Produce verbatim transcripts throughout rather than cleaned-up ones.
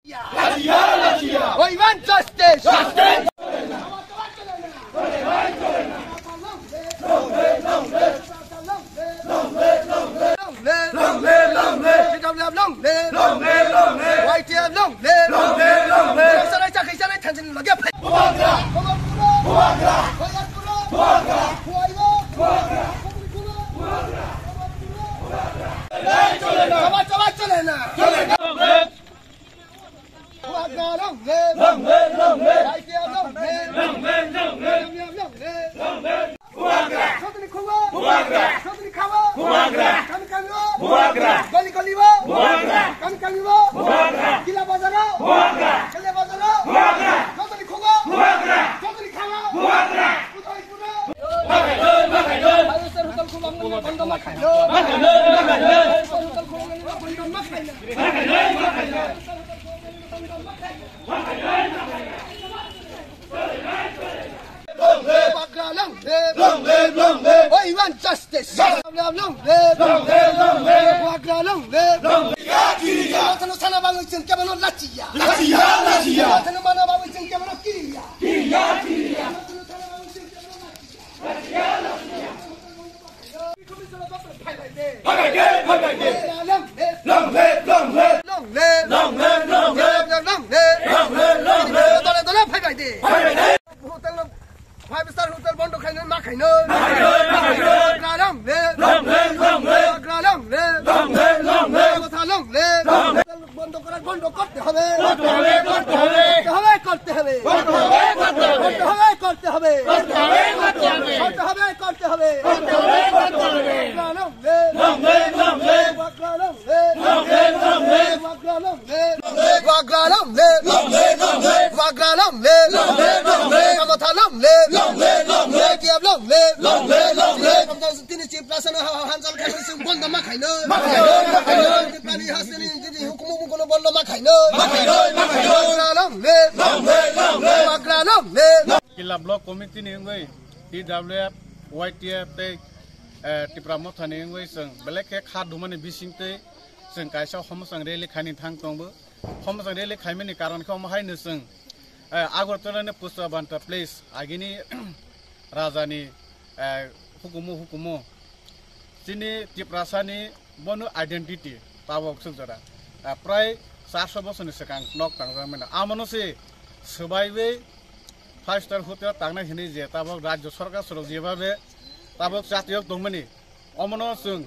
We want justice. Justice. Long live, long live. T W F long live. Long live, long live. Y T F long live. Long live, long live. Kaisanai cha kaisanai thansin lage phai. Bubagra. Bubagra. Bubagra. Chaba, chaba, chole na. Bubagra long live. Long live, long live. Y T F long live. Long live, long live. Long live. Bubagra. Sotoni khungo. Bubagra. Sotoni khawa. Bubagra. Kami kami o. Bubagra. Goli goli o. Bubagra. Kami kami o. Bubagra. Kila bazar o. Bubagra. Kila bazar o. Bubagra. Sotoni khungo. Bubagra. Sotoni khawa. Bubagra. Uthai pura. Makhai doi, makhai doi. Five star hotel khulangmani bondo makhai. Makhai doi, makhai doi. Five star hotel khulangmani bondo makhai. Makhai doi, makhai doi. Bubagra long live. Long live, long live. We want justice. Long live. Long live, long live. Bubagra long live. Long live. Kiriya, kiriya. Sana bangwi chwng kebono lachiya. Lachiya, lachiya. Sana mana bangwi chwng kebono kiriya. Kiriya, kiriya. Sana bangwi chwng kebono lachiya. Lachiya, lachiya. Phaibai de, phaibai de. Long live, long live. Long live, long live. Long live, long live. Long live, long live. Dole, dole phaibai de. Phaibai de. Hotel no, five star hotel bondo khaino, ma khaino. Ma khaino, ma khaino. Bubagra long live. Long live, long live. Bubagra long live. Long live, long live. Kotha long live. Long live. Hotel bondo kora, bondo korte hobe. Korte hobe, korte hobe. Korte hobe, korte hobe. Korte hobe, korte hobe. Korte hobe, korte hobe. Korte hobe, korte hobe. Korte hobe, korte hobe. Bubagra long live. Long live, long live. Bubagra long live. Long live, long live. Bubagra long live. Bubagra long live. Long live, long live. Bubagra long live. Long live, long live. Kotha long live. Long live, long live. Y T F long live. Long live, long live. Tini Tiprasa no ha-, ha-, hanjal khaino sing bondo ma khaino. Ma khaino, ma khaino. Pani hasteni jini hukumu bukono bondo ma khaino. Ma khaino, ma khaino. Bubagra long live. Long live, long live. Bubagra long live. Killa Block Committee ni wngwi T W F, Y T F tei, eh, Tipra Motha ni wngwi chwng belai khe kha dumani bisingtwi chwng kaisa homosang rally khaini thang tongo. Homosang rally khaimani karon khe omo haino chwng, eh, Agartala ni Pushpabanta Place agini rajani, eh, hukumu hukumu chini Tiprasani bono identity tabok swk jora, eh, prai charso bosorni swkang nok tangjak mano. Amono se swbaiwi five star hotel tangnai hinwi je tabok rajyo sorkar sorok jebabe tabok chatiyok tongmani. Omono chwng,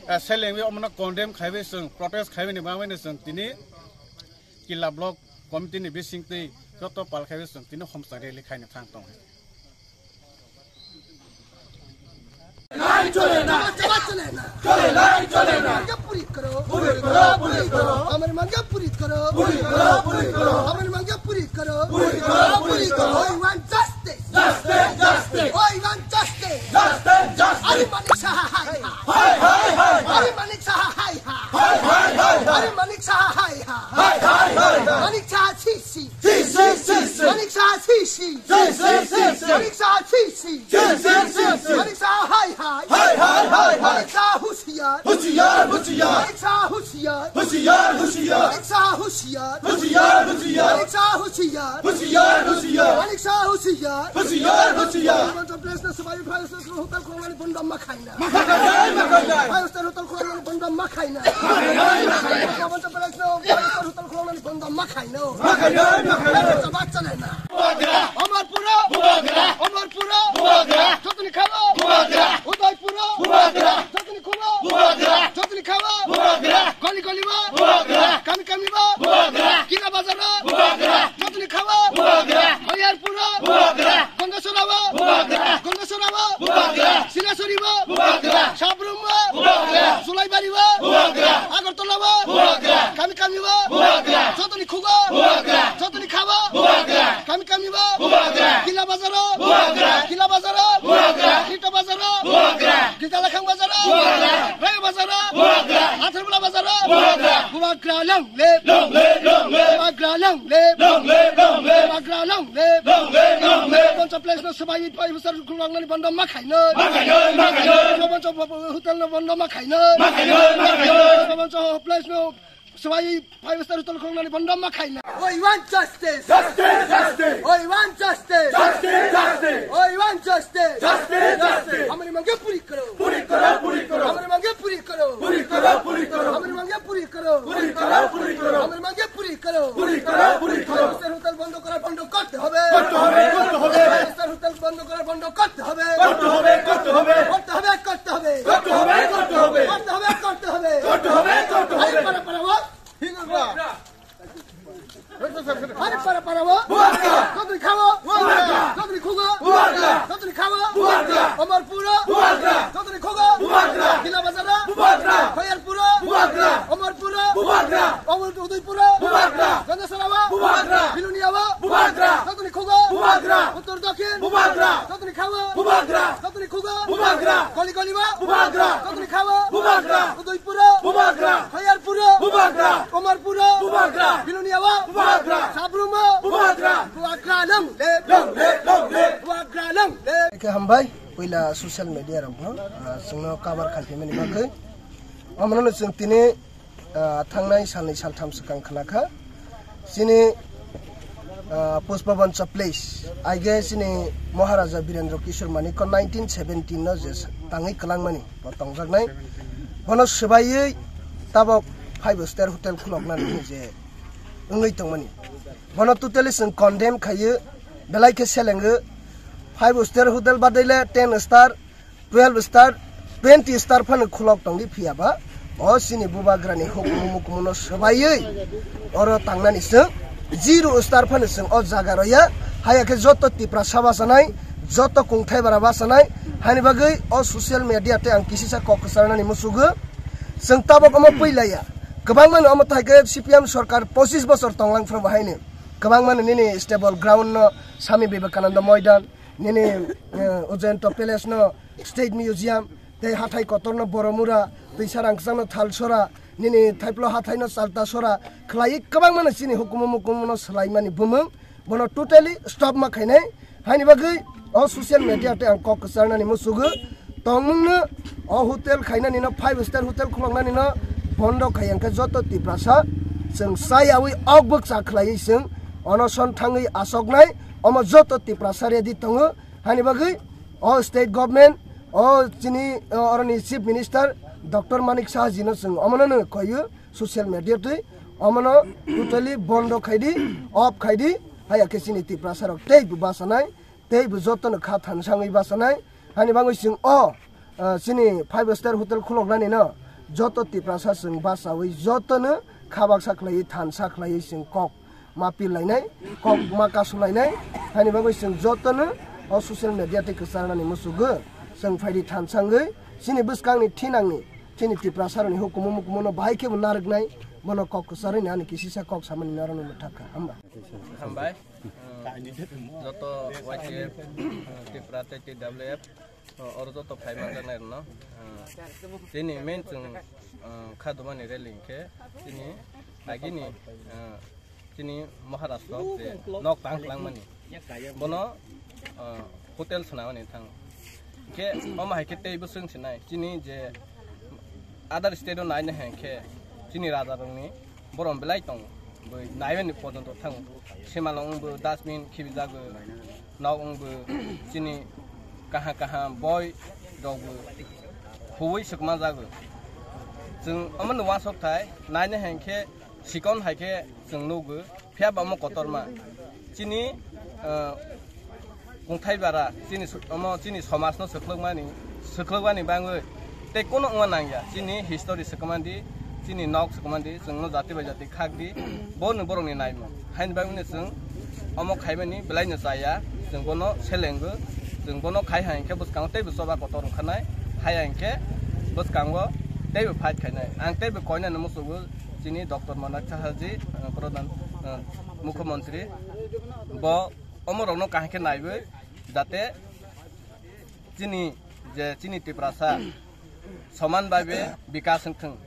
eh, selengwi omono condemn khaiwi chwng protest khaiwi ni bagwi no chwng tini Killa Block Committee ni bisingtwi joto pal khaiwi chwng tini homosang rally khaina thang tong. Chole na, chole na, chole na, chole na. Puri karo, puri karo, puri karo. Hamari mangya puri karo, puri karo, puri karo. Hamari mangya puri karo, puri karo, puri karo. We want justice. Justice, justice. Oi, Ivan, justice. Justice, justice. Hari Manik Saha, hai ha. Hai, hai, hai, hai. Hari Manik Saha, hai ha. Hai, hai, hai, hai. Hari Manik Saha, hai ha. Hai, hai, hai, hai. Manik Saha, si, si. Si, si, si, si. Manik Saha, si, si. Si, si, si, si. Manik Saha, si, si. Si, si, si, si. Manik Saha, hai, hai. Hai, hai, hai, hai. Manik Saha, hush. Hushiyar. Hushiyar, hushiyar. Manik Saha hushiyar. Hushiyar, hushiyar. Manik Saha hushiyar. Hushiyar, hushiyar. Manik Saha hushiyar. Hushiyar, hushiyar. Manik Saha hushiyar. Hushiyar, hushiyar. Himanta Press no swbai five star hotel khulangmani bondo ma khaina. Ma khaina, ma khaina. Five star hotel khulangmani bondo ma khaina. Himanta Press no five star hotel khulangmani bondo ma khaina. Ma khaina, ma khaina. Chaba chole na. Bubagra. Amarpura. Bubagra. Amarpura. Bubagra. Jotoni khawa. Bubagra. Udaipura. Bubagra. Jotoni khuwa. Bubagra. Jotoni khawa. Bubagra. Goli goli wa. Bubagra. Kami kami wa. Bubagra. Kila bazar wa. Bubagra. Jotoni khawa. Bubagra. Hoyarpur wa. Bubagra. Gondasora wa. Bubagra. Gondasora wa. Bubagra. Silasori wa. Bubagra. Sabrum wa. Bubagra. Sulaibari wa. Bubagra. Agartala wa. Bubagra. Kami kami wa. Bubagra. Jotoni khuwa. Bubagra. Jotoni khawa. Bubagra. Kami kami wa. Bubagra. Kila bazar wa. Bubagra. Kila bazar wa. Bubagra. Rita bazar wa. Bubagra. Gita Lakhang bazar. Bubagra. Rayo bazar. Bubagra. Atharmula bazar. Bubagra. Bubagra long live. Long live, long live. Bubagra long live. Long live, long live. Bubagra long live. Long live, long live. Himanta Press no swbai five star khulangmani bondo ma khaina. Ma khaina, ma khaina. Himanta hotel no bondo ma khaina. Ma khaina, ma khaina. Himanta Press no Swbai five star hotel khuloknani bondo ma khaina. We want justice. Justice, justice. We want justice. Justice, justice. We want justice. Justice, justice. Hamari mange puri karo. Puri karo, puri karo. Hamari mange puri karo. Puri karo, puri karo. Hamari mange puri karo. Puri karo, puri karo. Hamari mange puri karo. Puri karo, puri karo. Five star hotel bondo kora, bondo korte hobe. Korte hobe, korte hobe. Five star hotel bondo kora, bondo korte hobe. Korte hobe, korte hobe. Korte hobe, korte hobe. Korte hobe, korte hobe. Korte hobe, korte hobe. Korte hobe, korte hobe. Hai para para wo. Hingra. Hari para para wo. Bubagra. Jotoni khawo. Bubagra. Jotoni khugo. Bubagra. Jotoni khawo. Bubagra. Amarpuro. Bubagra. Jotoni khugo. Bubagra. Gila Bazaro. Bubagra. Khairpuro. Bubagra. Amarpuro. Bubagra. Amul Udaipuro. Bubagra. Gandasarawo. Bubagra. Biluniyawo. Bubagra. Jotoni khugo. Bubagra. Uttor Dokhin. Bubagra. Jotoni khawo. Bubagra. Jotoni khugo. Bubagra. Goli goliwo. Bubagra. Jotoni khawo. Bubagra. Udaipuro. Bubagra. Khairpuro. Bubagra. Amarpuro. Bubagra. Biluniyawo. Bubagra. Sabrumo. Bubagra. Bubagra long live. Long live, long live. Bubagra long live. Khe hambai, puila social media rokno, ah, chwngno cover khaiphaimani bagwi. Omono chwng tini, ah, thangnai salni saltham swkang khnakha. Chini, ah, Pushpavancha Place, aige chini Maharaja Birendra Kishore Manikya nineteen seventeen no je tangwi kwlangmani bo tongjaknai. Bono swbaiwi tabok five star hotel khuloknani je wngwi tongmani. Bono totally chwng condemn khaio, belai khe selengo. Five star hotel badai le ten star, twelve star, twenty star phano khulok tongdi, phiya ba o chini bubagrani hukumu mukumu no swbaiwi oro tangnani chwng zero star phano chwng o jaga roya. Haya khe joto Tiprasa bachanai, joto kungthai bara bachanai, hani bagwi o social media tei ang kisisa kok kwcharnani muchugo. Chwng tabok omo puilaya, kwbangmano omo thai khe C P M sorkar pochis bochor tonglang phano bo haino. Kwbangmano nini stable ground no Swami Vivekananda Moidan, nini, eh, Ujjayanta Palace no State Museum, tei hathai kotor no Boromura, twisa rangchak no Thalsora, nini thaiplo hathai no Chaltasora, khlaiwi kwbangmano chini hukumu mukumu no swlaimani bumung, bono totally stop ma khainai. Haini bagwi o social media tei ang kok kwcharnani muchugo. Tongmungno o hotel khainani no, five star hotel khuloknani no bondo khai, hwnkhe joto Tiprasa chwng chayawi ok bwkcha khlaiwi chwng onoson thangwi achoknai, omo joto Tiprasa ready tongo. Hani bagwi o state government, o chini, o, oroni chief minister Doctor Manik Saha jino chwng omono no koyo social media twi, omono totally bondo khaidi, off khaidi, haya khe chini Tiprasa rok tei bo bachanai. Tei bo jotono kha thansangwi bachanai. Hani bagwi chwng o, ah, chini five star hotel khuloknani no joto Tiprasa chwng bachawi jotono kha baksa khlaiwi thansa khlaiwi chwng kok ma pillainai, kok ma kasulainai. Hani bagwi chwng jotono o social media tei kwcharnani muchugo. Chwng phaidi thansangwi chini bwskangni thinangni chini Tiprasarokni hukumu mukumu no bahai khe bo narwknai, bono kok kwcharwi ani kisisa kok samani norokno mwthakha. Hamba. Hambai. Joto Y C F, Tipra tei T W F, oro joto phai manjaknai rokno. Chini main chwng, kha dumani rally hwnkhe chini agini, chini Maharashtra je nok tang kwlangmani. Bono, hotel swnamani thang. Hwnkhe omo hai khe tei bwswng sinai. Chini je other state o naina hwnkhe chini raja rokni borom belai tongo. Bo naimani pojonto thango. Simalong wngbo dustbin khibijago. Nok wngbo chini kaham kaham boi rokbo huwi swkma jago. Chwng omono uansuk thai naina hwnkhe sikon hai khe chwng nukgo. Phiya ba omo kotorma. Chini, ah, kungthai bara, chini so-, omo chini somaj no swkhlwkmani, swkhlwkmani bangwi tei kono wngma nangya. Chini history swkmandi, chini nok swkmandi, chwngno jati bai jati khakdi, bo ni borokni naimung. Haini bagwino chwng omo khaimani belaino chaya, chwng bono selengo, chwng bono khai hai hwnkhe bwskango teibo choba kotor wngkhanai, hai hai hwnkhe bwskango teibo fight khainai. Ang teibo koinani muchugo chini Doctor Manik Saha ji, ah, Pradhan, ah, Mukhyamantri, bo omorokno kaham khe naiwi, jate chini je chini Tiprasa soman bhabe bikas wngthwng,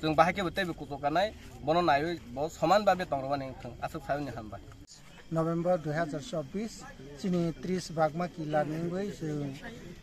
chwng bahai khe bo teibo kuchukanai, bono naiwi bo soman bhabe tongrwani wngthwng, aswk saimani hambai. November dui hazar chobbish, chini tris bagma kila nungwi chwng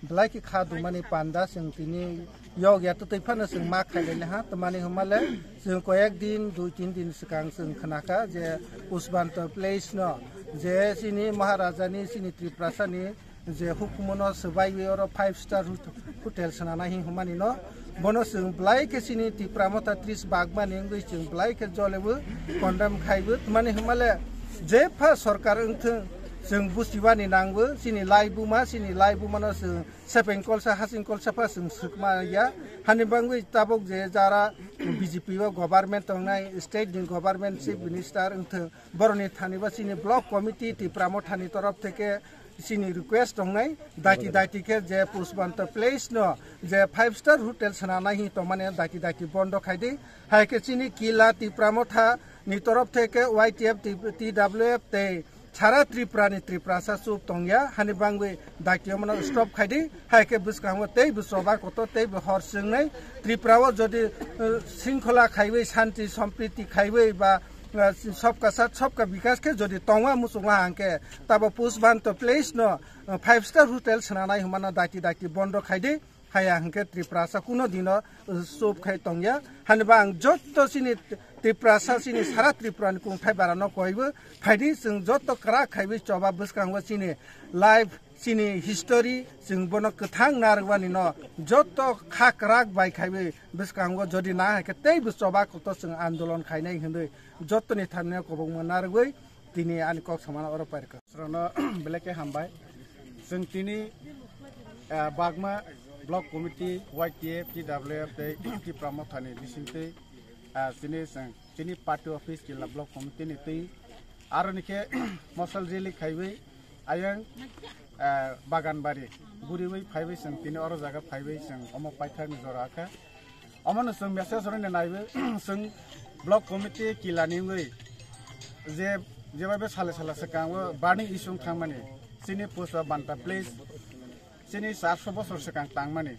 belai khe kha dumani panda chwng tini Yog ya twtwi phano chwng ma khailai ha, tamani hwnmale chwng koyek din, dui tin din swkang chwng khnakha je Pusbanto Place no je chini Maharajani, chini Tiprasani je hukumono swbaiwi oro five star hot-, hotel swnana hi hwnmani no, bono chwng belai khe chini Tipra Motha tris bagmani wngwi chwng belai khe jolebo condemn khaibo, tamani hwnmale jepha sorkar wngthwng chwng buchibani nangbo, chini laibuma, chini laibumano chwng sepeng kolsa, hasing kolsa pha chwng swkma ya. Hani bangwi tabuk je jara B J P o government tongnai, state ni government chief minister wngthwng, boroni thani ba chini block committee Tipra Mothani torof theke chini request tongnai, daiti daiti khe je Pusbanto Place no je five star hotel swnanai hi tongmani daiti daiti bondo khaidi. Hai khe chini Kila Tipra Motha ni torof theke Y T F, T W F tei Sara Tripura ni Tiprasa chup tongya, hani bangwi daitio mano stop khaidi, hai khe bwskango teibo choba kotor, teibo hor chwngnai. Tripura o jodi, eh, singkhola khaiwi, shanti sompriti khaiwi ba, eh, sobka sath sobka bikas khe jodi tongma muchungma hangkhe, tabo Pusbanto Place no, eh, five star hotel swnanai hwnmano daiti daiti bondo khaidi. Haya hwnkhe Tiprasa kuno dino, uh, chup khai tongya. Haniba ang jotto chini Tiprasa, chini sara Tripura ni kungthai bara no koibo phaidi, chwng jotto kwrak khaiwi choba bwskango chini life, chini history, chwng bono kwthang narwkmani no jotto kha kwrak bai khaiwi bwskango jodi na hai khe teibo choba kotor chwng andolon khainai hwnwi jottoni thamni kobongma narwgwi tini ani kok samano oro pairwkha. Srono belai khe hambai. Chwng tini, ah, Bagma Block Committee, Y T F, T W F tei Tipra Mothani bisingtwi, ah, chini chwng chini party office Kila Block Committee ni twi aroni khe mosal rally khaiwi ayang, ah, Baganbari guriwi phaiwi chwng tini oro jaga phaiwi chwng omo paithakni jora kha. Omono chwng message rwna naiwi, chwng Block Committee Kila ni wngwi je, jeba be sale sala swkango burning issue wng thangmani, chini Pusbanto Place, chini charso bosor swkang tangmani,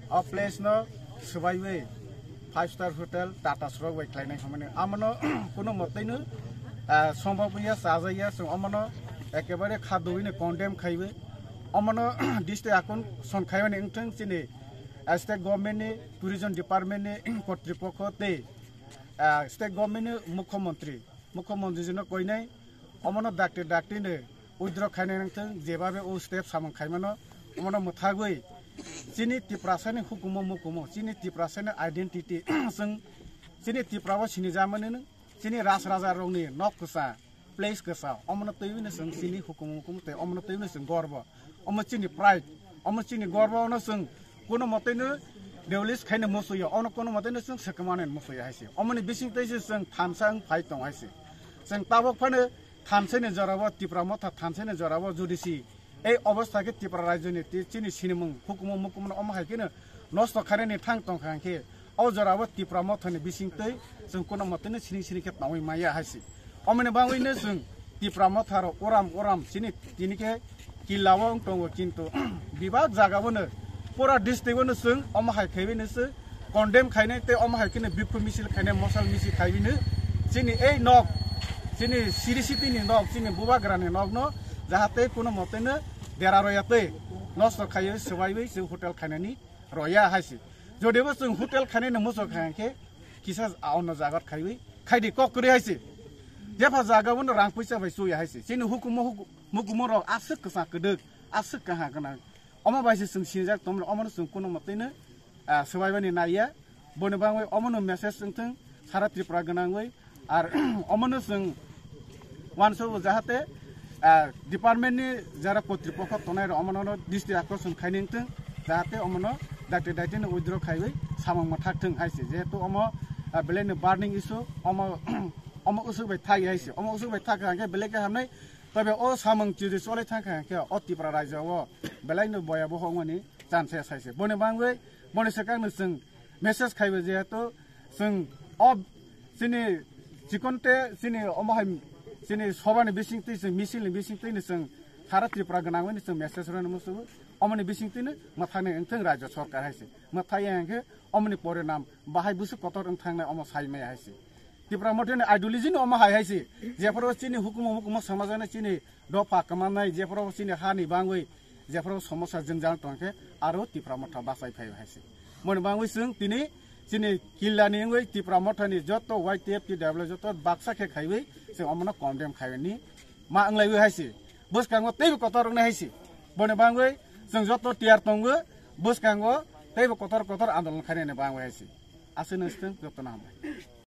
o place no swbaiwi five star hotel Tata srok bai khlainai hwnmani, amono kuno motwino, ah, sombok wngya, chajak ya, chwng omono ekebare kha dugwino condemn khaiwi, omono district akon son khaimani wngthwng chini ah, state government ni tourism department ni kotripokho tei, ah, state government ni mukhyamantri, mukhyamantri jino koinai omono dakti dakti no withdraw khainai nangthwng, jebabe o step samung khaimano omono mwthagwi chini Tiprasa ni hukumo mukumo, chini Tiprasa ni identity chwng chini Tipra o sinijamani no, chini ras raja rokni nok kwsa, place kwsa, omono twiwi no chwng chini hukumu hukumu tei omono twiwi no chwng gorbo. Omo chini pride, omo chini gorbo no chwng kuno motwino release khaina musuya, ono kuno motwino chwng swkmani musuya hai se. Omoni bising tei se chwng thansa wng phai tong hai se. Chwng tabok phano thansani jorabo, Tipra Motha thansani jorabo jodi si ei obostha khe Tipra rajyoni tei chini sinimung hukumu mukumu no omo hai kheno nosto khainani thang tong kha khe, o jorabo Tipra Mothani bisingtwi chwng kuno motwino siring siring khe tongwi maya hai se. Omoni bagwino chwng Tipra Motha rok uram uram chini tini khe Kila o wng tongo, kintu bibak jaga bono pura district o no chwng omo hai khaiwi no se condemn khainai tei omo hai kheno bikhu misil khainai, mosal misil khaiwi no chini ei nok, chini siri siti ni nok, chini bubagra ni nok no jahate kuno motwino dera roya tei nosto khaiwi swbaiwi se hotel khainani roya hai se. Jodibo chwng hotel khainani muchung kha khe kisa a-, ono jagat khaiwi khaidi kok kwrwi hai se. Jepha jaga bono rang puisa bai chuya hai se. Chini hukumu huku-, mukumu rok aswk kwsa kwdwk, aswk kaha gwnang. Omo bai se chwng sinijak tongmani, omono chwng kuno motwino, ah, swbaibani naiya. Boni bagwi omono message wngthwng sara Tripura gwnangwi. Ar omono chwng uansukgo jahate, ah, department ni jara kotripokho tongnai rok omono no district akorsong khaini wngthwng, jahate omono daite daite no withdraw khaiwi samung mwthak thwng hai se. Jehetu omo, ah, belai no burning issue, omo, omo usuk bai thagi hai se. Omo usuk bai thakha hwnkhe belai khe hamnai. Tobe o samung chiri cholai thangkha hwnkhe o Tripura rajyo o belai no boya boho wngmani chance sai se. Boni bagwi, boni swkang no chwng message khaibo, jehetu chwng o chini chikonte chini omo hai chini sobani bisingtwi, chwng misil ni bisingtwi ni chwng sara Tripura gwnangwi ni chwng message rwna musugo. Omoni bisingtwi no mwthangni wngthwng rajyo sorkar hai se. Mwthai ya hwnkhe omoni porinam bahai bwswk kotor wng thangnai omo sai maya hai se. Tipra Motha ni ideology no omo hai hai se. Jephuru chini hukumu hukumu samajani chini dopha kwmannai, jephuru chini hani bangwi, jephuru somosa jwngjal tongkhe aro Tipra Motha bachai phai hai se. Moni bangwi chwng tini chini killani wngwi Tipra Mothani joto Y T F T W joto baksa khe khaiwi chwng omono condemn khaini ma wnglaiwi haisi. Bwskango teibo kotor wngnai haisi. Boni bangwi chwng joto tiyar tongo, bwskango teibo kotor kotor andolon khainani bangwi haisi. Aswk nang swtwng jotono hambai.